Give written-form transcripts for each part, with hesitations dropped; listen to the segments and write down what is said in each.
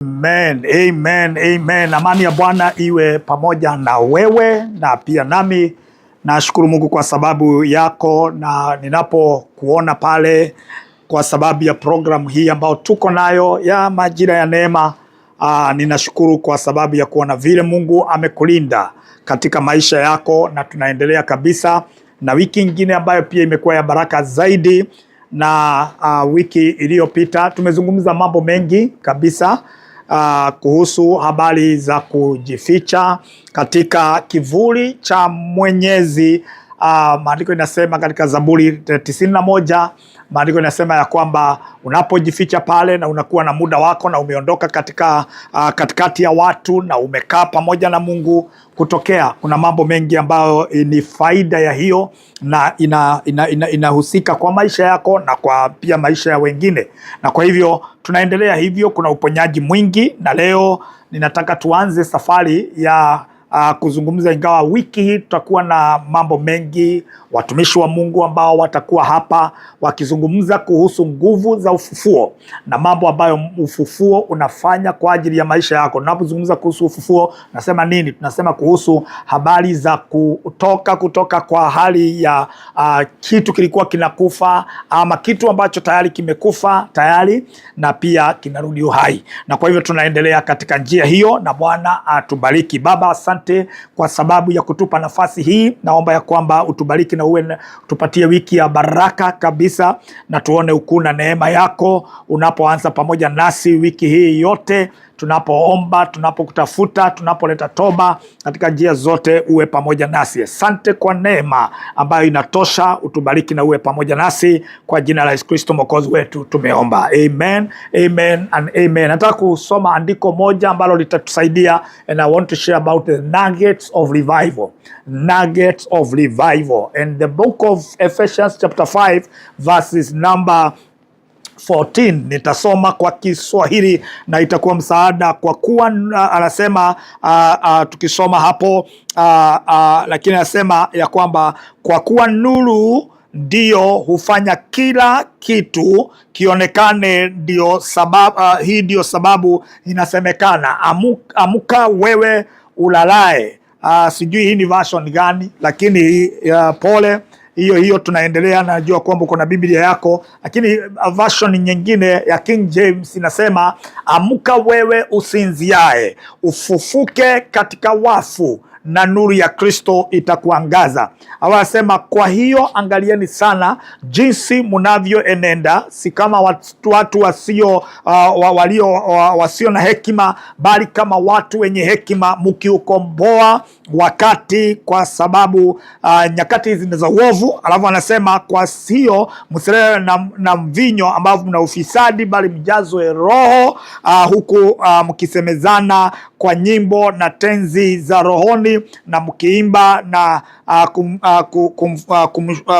Amen, amen, amen. Amani ya Bwana iwe pamoja na wewe na pia nami. Nashukuru Mungu kwa sababu yako na ninapokuona pale kwa sababu ya programu hii ambayo tuko nayo ya Majira ya Neema. Ninashukuru kwa sababu ya kuona vile Mungu amekulinda katika maisha yako, na tunaendelea kabisa na wiki ingine ambayo pia imekuwa ya baraka zaidi na wiki iliyopita tumezungumza mambo mengi kabisa kuhusu habari za kujificha katika kivuli cha Mwenyezi. Maandiko inasema katika Zaburi 91, maandiko inasema ya kwamba unapojificha pale na unakuwa na muda wako na umeondoka katika katikati ya watu na umekaa pamoja na Mungu kutokea, kuna mambo mengi ambayo ni faida ya hiyo na inahusika kwa maisha yako na kwa pia maisha ya wengine, na kwa hivyo tunaendelea hivyo. Kuna uponyaji mwingi, na leo ninataka tuanze safari ya kuzungumza, ingawa wiki hii tutakuwa na mambo mengi, watumishi wa Mungu ambao watakuwa hapa wakizungumza kuhusu nguvu za ufufuo na mambo ambayo ufufuo unafanya kwa ajili ya maisha yako. Tunapozungumza kuhusu ufufuo, tunasema nini? Tunasema kuhusu habari za kutoka kwa hali ya kitu kilikuwa kinakufa ama kitu ambacho tayari kimekufa tayari na pia kinarudi uhai, na kwa hivyo tunaendelea katika njia hiyo, na Bwana atubariki. Baba, asante kwa sababu ya kutupa nafasi hii. Naomba ya kwamba utubariki na uwe tupatie wiki ya baraka kabisa, na tuone ukuu na neema yako unapoanza pamoja nasi wiki hii yote, tunapoomba, tunapokutafuta, tunapoleta toba katika njia zote, uwe pamoja nasi. Asante kwa neema ambayo inatosha. Utubariki na uwe pamoja nasi kwa jina la Yesu Kristo mwokozi wetu tumeomba, amen, amen and amen. Nataka kusoma andiko moja ambalo litatusaidia, and I want to share about the nuggets of revival, nuggets of revival, and the book of Ephesians chapter 5 verses number 14. Nitasoma kwa Kiswahili na itakuwa msaada kwa kuwa anasema tukisoma hapo lakini anasema ya kwamba kwa kuwa nuru ndiyo hufanya kila kitu kionekane, ndio sababu hii ndiyo sababu inasemekana, amuka wewe ulalae. Sijui hii ni version gani, lakini pole hiyo hiyo tunaendelea. Najua kwamba uko na Biblia yako, lakini version nyingine ya King James inasema, amuka wewe usinziae, ufufuke katika wafu na nuru ya Kristo itakuangaza. Awasema, kwa hiyo angalieni sana jinsi mnavyoenenda, si kama watu wasio walio wasio na hekima, bali kama watu wenye hekima, mkiukomboa wakati, kwa sababu nyakati hizi ni za uovu. Alafu anasema kwa hiyo msilewe na mvinyo ambavyo mna ufisadi, bali mjazwe Roho huku mkisemezana kwa nyimbo na tenzi za rohoni na mkiimba na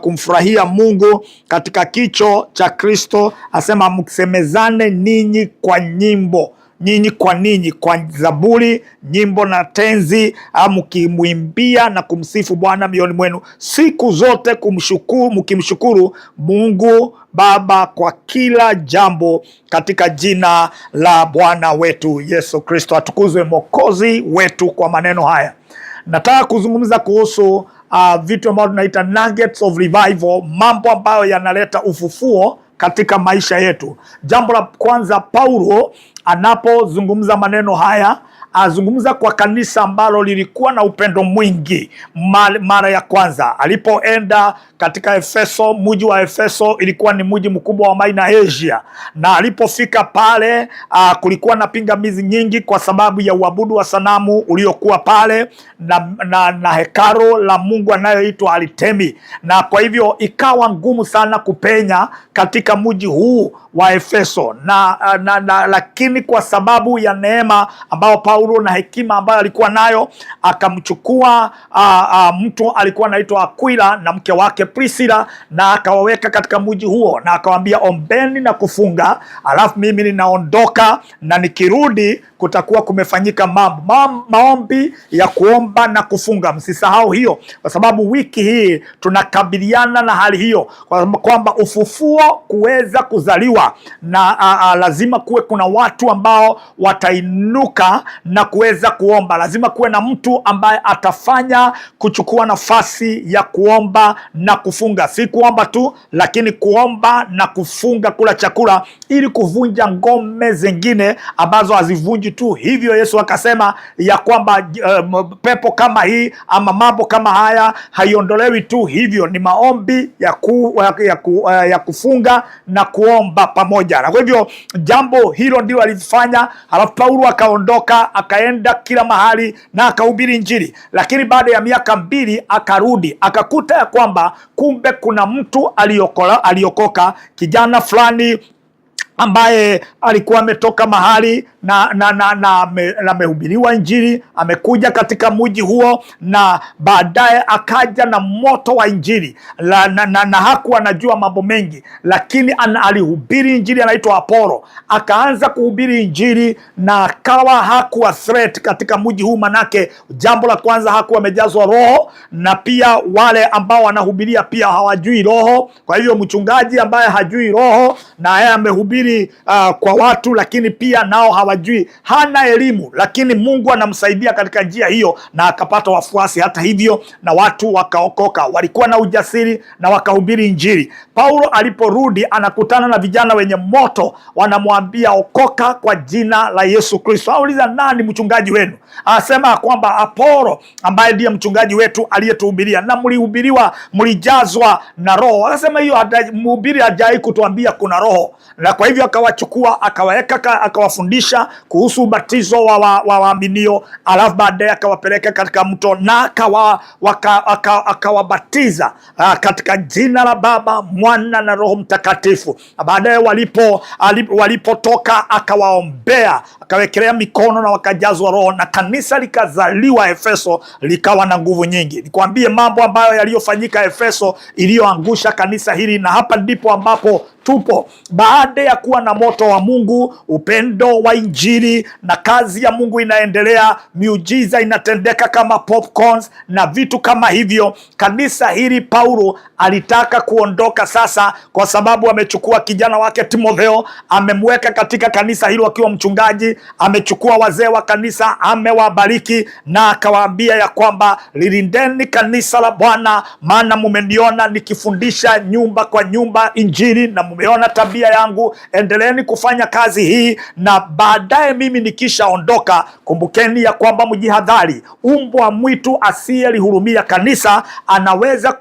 kumfurahia Mungu katika kicho cha Kristo. Asema mkisemezane ninyi kwa nyimbo, nyinyi kwa ninyi kwa zaburi, nyimbo na tenzi, mkimwimbia na kumsifu Bwana mioyoni mwenu siku zote, kumshukuru, mkimshukuru Mungu Baba kwa kila jambo katika jina la Bwana wetu Yesu Kristo. Atukuzwe Mwokozi wetu kwa maneno haya. Nataka kuzungumza kuhusu vitu ambavyo tunaita nuggets of revival, mambo ambayo yanaleta ufufuo katika maisha yetu. Jambo la kwanza, Paulo anapozungumza maneno haya azungumza kwa kanisa ambalo lilikuwa na upendo mwingi. Mara ya kwanza alipoenda katika Efeso, mji wa Efeso ilikuwa ni mji mkubwa wa Maina Asia, na alipofika pale kulikuwa na pingamizi nyingi kwa sababu ya uabudu wa sanamu uliokuwa pale na hekalu la Mungu anayoitwa Artemi, na kwa hivyo ikawa ngumu sana kupenya katika mji huu wa Efeso na lakini kwa sababu ya neema ambao Paulo na hekima ambayo alikuwa nayo akamchukua mtu alikuwa anaitwa Aquila na mke wake Priscilla na akawaweka katika mji huo, na akawaambia ombeni na kufunga, alafu mimi ninaondoka na nikirudi kutakuwa kumefanyika mambo. Maombi ya kuomba na kufunga, msisahau hiyo, kwa sababu wiki hii tunakabiliana na hali hiyo, kwamba ufufuo kuweza kuzaliwa. kuwa na lazima kuwe kuna watu ambao watainuka na kuweza kuomba. Lazima kuwe na mtu ambaye atafanya kuchukua nafasi ya kuomba na kufunga, si kuomba tu, lakini kuomba na kufunga kula chakula ili kuvunja ngome zingine ambazo hazivunji tu. Hivyo Yesu akasema ya kwamba pepo kama hii ama mambo kama haya haiondolewi tu hivyo, ni maombi ya kufunga na kuomba pamoja. Na kwa hivyo jambo hilo ndio alifanya. Halafu Paulo akaondoka akaenda kila mahali na akahubiri Injili, lakini baada ya miaka 2 akarudi akakuta ya kwamba kumbe kuna mtu aliokoka, kijana fulani ambaye alikuwa ametoka mahali na amehubiriwa Injili, amekuja katika mji huo, na baadaye akaja na moto wa Injili na hakuwa anajua mambo mengi, lakini alihubiri Injili. Anaitwa Apolo, akaanza kuhubiri Injili na akawa hakuwa threat katika mji huu, manake jambo la kwanza hakuwa amejazwa Roho, na pia wale ambao wanahubiria pia hawajui Roho. Kwa hivyo mchungaji ambaye hajui Roho na yeye amehubiri kwa watu, lakini pia nao hawajui, hana elimu, lakini Mungu anamsaidia katika njia hiyo, na akapata wafuasi hata hivyo, na watu wakaokoka, walikuwa na ujasiri na wakahubiri Injili. Paulo aliporudi anakutana na vijana wenye moto, wanamwambia okoka kwa jina la Yesu Kristo. Anauliza, nani mchungaji wenu? Anasema kwamba Apolo ambaye ndiye mchungaji wetu aliyetuhubiria, na mlihubiriwa, mlijazwa na Roho. Anasema hiyo mhubiri hajai kutuambia kuna Roho, na kwa hivyo akawachukua akawaweka, akawafundisha kuhusu ubatizo wa waaminio, alafu baadaye akawapeleka katika mto na akawabatiza katika jina la Baba, Mwana na Roho Mtakatifu. Baadaye walipotoka akawaombea, akawekelea mikono na wakajazwa Roho, na kanisa likazaliwa Efeso, likawa na nguvu nyingi. Nikwambie mambo ambayo yaliyofanyika Efeso iliyoangusha kanisa hili, na hapa ndipo ambapo tupo baada ya kuwa na moto wa Mungu, upendo wa Injili na kazi ya Mungu inaendelea, miujiza inatendeka kama popcorns na vitu kama hivyo. Kanisa hili Paulo alitaka kuondoka sasa, kwa sababu amechukua kijana wake Timotheo, amemweka katika kanisa hilo akiwa mchungaji, amechukua wazee wa kanisa, amewabariki na akawaambia ya kwamba lilindeni kanisa la Bwana, maana mumeniona nikifundisha nyumba kwa nyumba Injili na mumeona tabia yangu, endeleeni kufanya kazi hii, na baadaye mimi nikishaondoka, kumbukeni ya kwamba mjihadhari, umbwa mwitu asiyelihurumia kanisa anaweza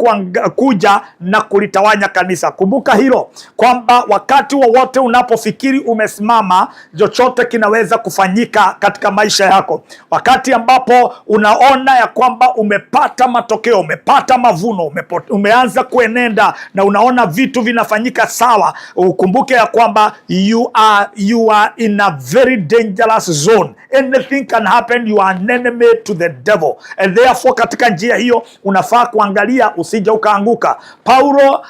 kuja na kulitawanya kanisa. Kumbuka hilo kwamba wakati wowote unapofikiri umesimama, chochote kinaweza kufanyika katika maisha yako. Wakati ambapo unaona ya kwamba umepata matokeo, umepata mavuno, umeanza kuenenda na unaona vitu vinafanyika sawa, ukumbuke ya kwamba you are in a very dangerous zone. Anything can happen, you are an enemy to the devil, and therefore katika njia hiyo unafaa kuangalia usije ukaanguka. Paulo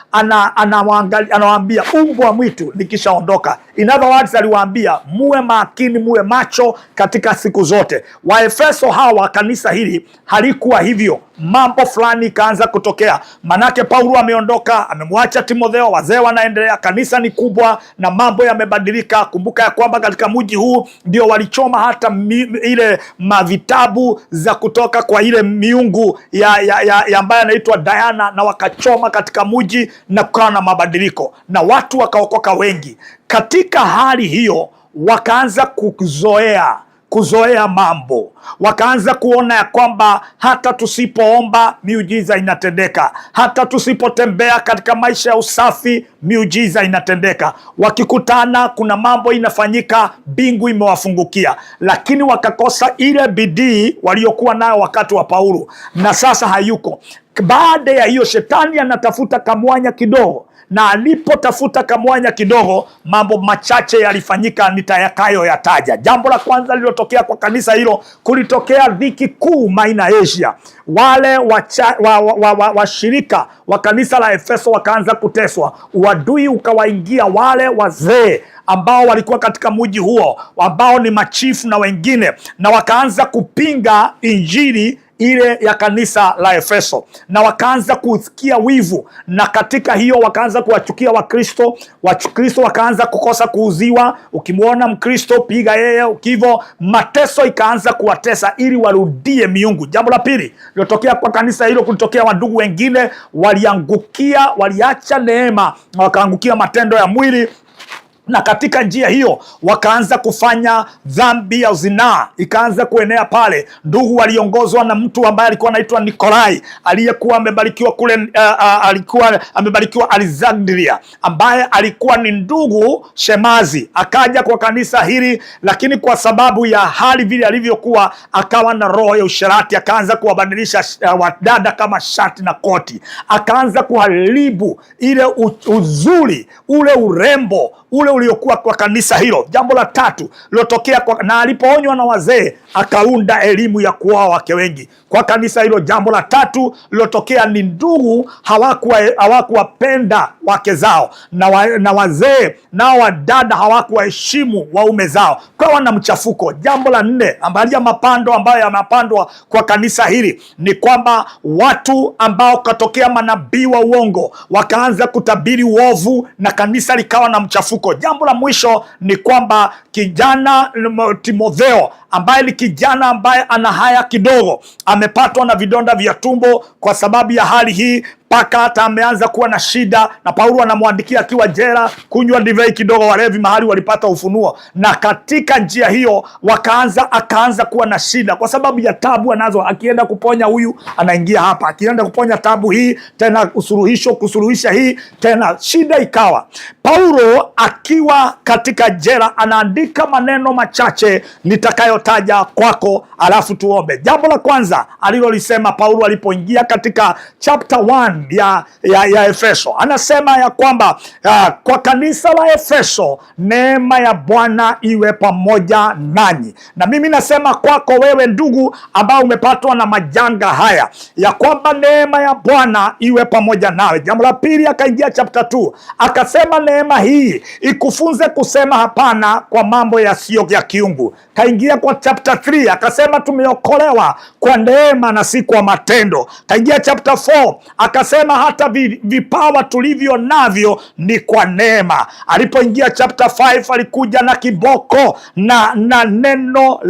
anawaambia umbwa mwitu nikishaondoka. In other words, aliwaambia muwe makini, muwe macho katika siku zote. Waefeso hawa, kanisa hili halikuwa hivyo, mambo fulani ikaanza kutokea, manake Paulo ameondoka, amemwacha Timotheo, wazee wanaendelea, kanisa ni kubwa na mambo yamebadilika. Kumbuka ya kwamba katika mji huu ndio walichoma hata ile mavitabu za kutoka kwa ile miungu ya ambayo anaitwa Diana, na wakachoma katika mji na kukawa na mabadiliko na watu wakaokoka wengi. Katika hali hiyo wakaanza kuzoea mambo, wakaanza kuona ya kwamba hata tusipoomba miujiza inatendeka, hata tusipotembea katika maisha ya usafi miujiza inatendeka. Wakikutana kuna mambo inafanyika, mbingu imewafungukia, lakini wakakosa ile bidii waliokuwa nayo wakati wa Paulo, na sasa hayuko. Baada ya hiyo, shetani anatafuta kamwanya kidogo na alipotafuta kamwanya kidogo, mambo machache yalifanyika nitayakayo yataja. Jambo la kwanza lililotokea kwa kanisa hilo, kulitokea dhiki kuu Maina Asia. Wale washirika wa kanisa la Efeso wakaanza kuteswa, uadui ukawaingia wale wazee ambao walikuwa katika mji huo, ambao ni machifu na wengine, na wakaanza kupinga injili. ile ya kanisa la Efeso, na wakaanza kusikia wivu, na katika hiyo wakaanza kuwachukia Wakristo. Wakristo wakaanza kukosa kuuziwa. Ukimwona Mkristo piga yeye, ukivo mateso ikaanza kuwatesa ili warudie miungu. Jambo la pili lilotokea kwa kanisa hilo, kulitokea wandugu wengine waliangukia, waliacha neema na wakaangukia matendo ya mwili na katika njia hiyo wakaanza kufanya dhambi ya zinaa ikaanza kuenea pale. Ndugu waliongozwa na mtu ambaye alikuwa anaitwa Nikolai aliyekuwa amebarikiwa kule, alikuwa amebarikiwa Alexandria, ambaye alikuwa ni ndugu shemazi, akaja kwa kanisa hili, lakini kwa sababu ya hali vile alivyokuwa, akawa na roho ya usherati, akaanza kuwabadilisha wadada kama shati na koti, akaanza kuharibu ile uzuri ule urembo ule uliokuwa kwa kanisa hilo. Jambo la tatu lilotokea na alipoonywa na wazee akaunda elimu ya kuoa wake wengi kwa kanisa hilo. Jambo la tatu lilotokea ni ndugu hawakuwapenda wake zao na wazee nao wadada hawakuwaheshimu waume zao, kwa na mchafuko. Jambo la nne, angalia mapando ambayo yamepandwa kwa kanisa hili ni kwamba watu ambao katokea manabii wa uongo wakaanza kutabiri uovu na kanisa likawa na mchafuko. Jambo la mwisho ni kwamba kijana Timotheo ambaye ni kijana ambaye ana haya kidogo, amepatwa na vidonda vya tumbo kwa sababu ya hali hii, mpaka hata ameanza kuwa na shida, na Paulo anamwandikia akiwa jela, kunywa divai kidogo, walevi mahali walipata ufunuo, na katika njia hiyo wakaanza, akaanza kuwa na shida kwa sababu ya tabu anazo. Akienda kuponya huyu anaingia hapa, akienda kuponya tabu hii tena usuluhisho, kusuluhisha hii tena, shida ikawa. Paulo akiwa katika jela anaandika maneno machache nitakayotaja kwako, alafu tuombe. Jambo la kwanza alilolisema Paulo alipoingia katika chapter 1 ya Efeso, anasema ya kwamba kwa kanisa la Efeso, neema ya Bwana iwe pamoja nanyi. Na mimi nasema kwako wewe ndugu ambao umepatwa na majanga haya, ya kwamba neema ya Bwana iwe pamoja nawe. Jambo la pili, akaingia chapter 2 akasema neema hii ikufunze kusema hapana kwa mambo yasiyo ya kiungu. Kaingia kwa chapter 3 akasema tumeokolewa kwa neema na si kwa matendo. Kaingia chapter 4 akasema hata vipawa tulivyo navyo ni kwa neema. Alipoingia chapter 5 alikuja na kiboko na neno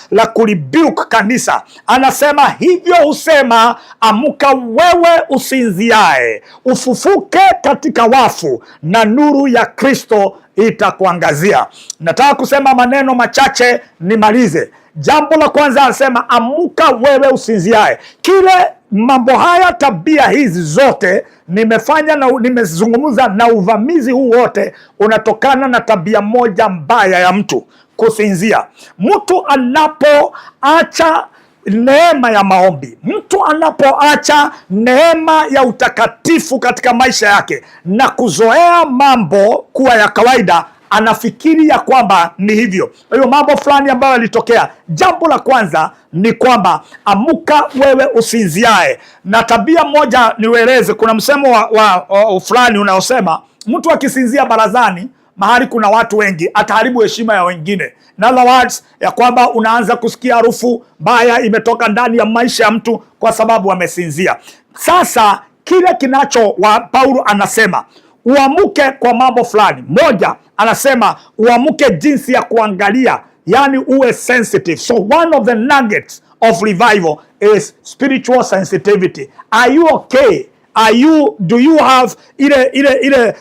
la kurebuke kanisa. Anasema hivyo husema, amka wewe usinziae, ufufuke katika wafu na nuru ya Kristo itakuangazia. Nataka kusema maneno machache nimalize. Jambo la kwanza anasema amuka wewe usinziae. Kile mambo haya, tabia hizi zote nimefanya na nimezungumza na uvamizi huu wote unatokana na tabia moja mbaya ya mtu, kusinzia. Mtu anapoacha neema ya maombi, mtu anapoacha neema ya utakatifu katika maisha yake na kuzoea mambo kuwa ya kawaida, anafikiri ya kwamba ni hivyo. Kwa hiyo mambo fulani ambayo yalitokea, jambo la kwanza ni kwamba amuka wewe usinziae. Na tabia moja niueleze, kuna msemo wa fulani unaosema mtu akisinzia barazani mahali kuna watu wengi ataharibu heshima ya wengine. In other words, ya kwamba unaanza kusikia harufu mbaya imetoka ndani ya maisha ya mtu kwa sababu amesinzia. Sasa kile kinacho wa Paulo anasema uamuke kwa mambo fulani. Moja, anasema uamuke jinsi ya kuangalia, yani uwe sensitive. So one of the nuggets of revival is spiritual sensitivity. Are you okay? Are you, do you have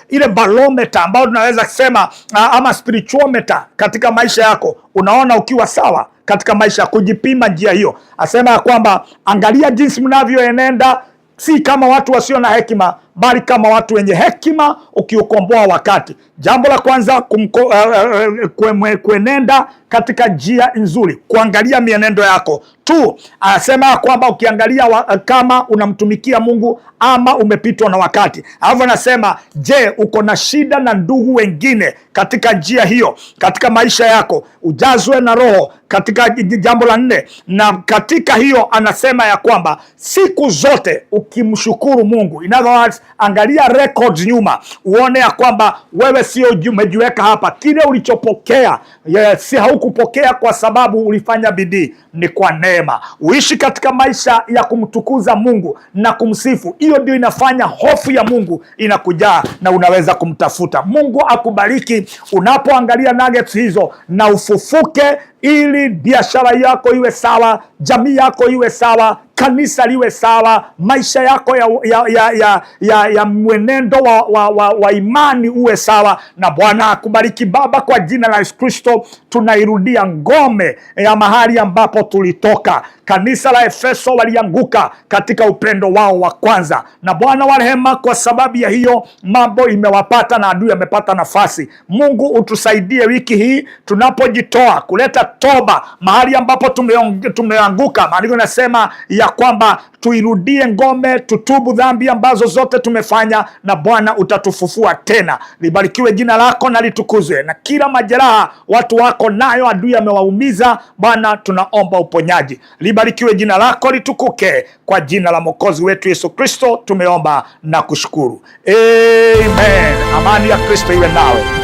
ile barometer ambayo tunaweza kusema ama spirituometer katika maisha yako, unaona ukiwa sawa katika maisha, kujipima njia hiyo. Asema ya kwamba angalia jinsi mnavyoenenda, si kama watu wasio na hekima, bali kama watu wenye hekima, ukiukomboa wakati. Jambo la kwanza kuenenda katika njia nzuri, kuangalia mienendo yako tu. Anasema ya kwamba ukiangalia kama unamtumikia Mungu ama umepitwa na wakati. Alafu anasema je, uko na shida na ndugu wengine katika njia hiyo, katika maisha yako, ujazwe na Roho katika jambo la nne. Na katika hiyo anasema ya kwamba siku zote ukimshukuru Mungu, in other words, angalia records nyuma, uone ya kwamba wewe sio umejiweka hapa. Kile ulichopokea si haukupokea kwa sababu ulifanya bidii, ni kwa neema. neema. Uishi katika maisha ya kumtukuza Mungu na kumsifu. Hiyo ndio inafanya hofu ya Mungu inakujaa na unaweza kumtafuta Mungu. Akubariki unapoangalia nuggets hizo, na ufufuke ili biashara yako iwe sawa, jamii yako iwe sawa, kanisa liwe sawa, maisha yako ya mwenendo wa imani uwe sawa. Na Bwana akubariki. Baba, kwa jina la Yesu Kristo, tunairudia ngome ya mahali ambapo tulitoka. Kanisa la Efeso walianguka katika upendo wao wa kwanza, na Bwana wa rehema, kwa sababu ya hiyo mambo imewapata na adui amepata nafasi. Mungu utusaidie wiki hii tunapojitoa kuleta toba mahali ambapo tumeanguka. Maandiko nasema ya kwamba tuirudie ngome, tutubu dhambi ambazo zote tumefanya, na Bwana utatufufua tena. Libarikiwe jina lako na litukuzwe, na kila majeraha watu wako nayo adui amewaumiza, Bwana tunaomba uponyaji. Libarikiwe jina lako litukuke, kwa jina la Mwokozi wetu Yesu Kristo tumeomba na kushukuru, amen. Amani ya Kristo iwe nawe.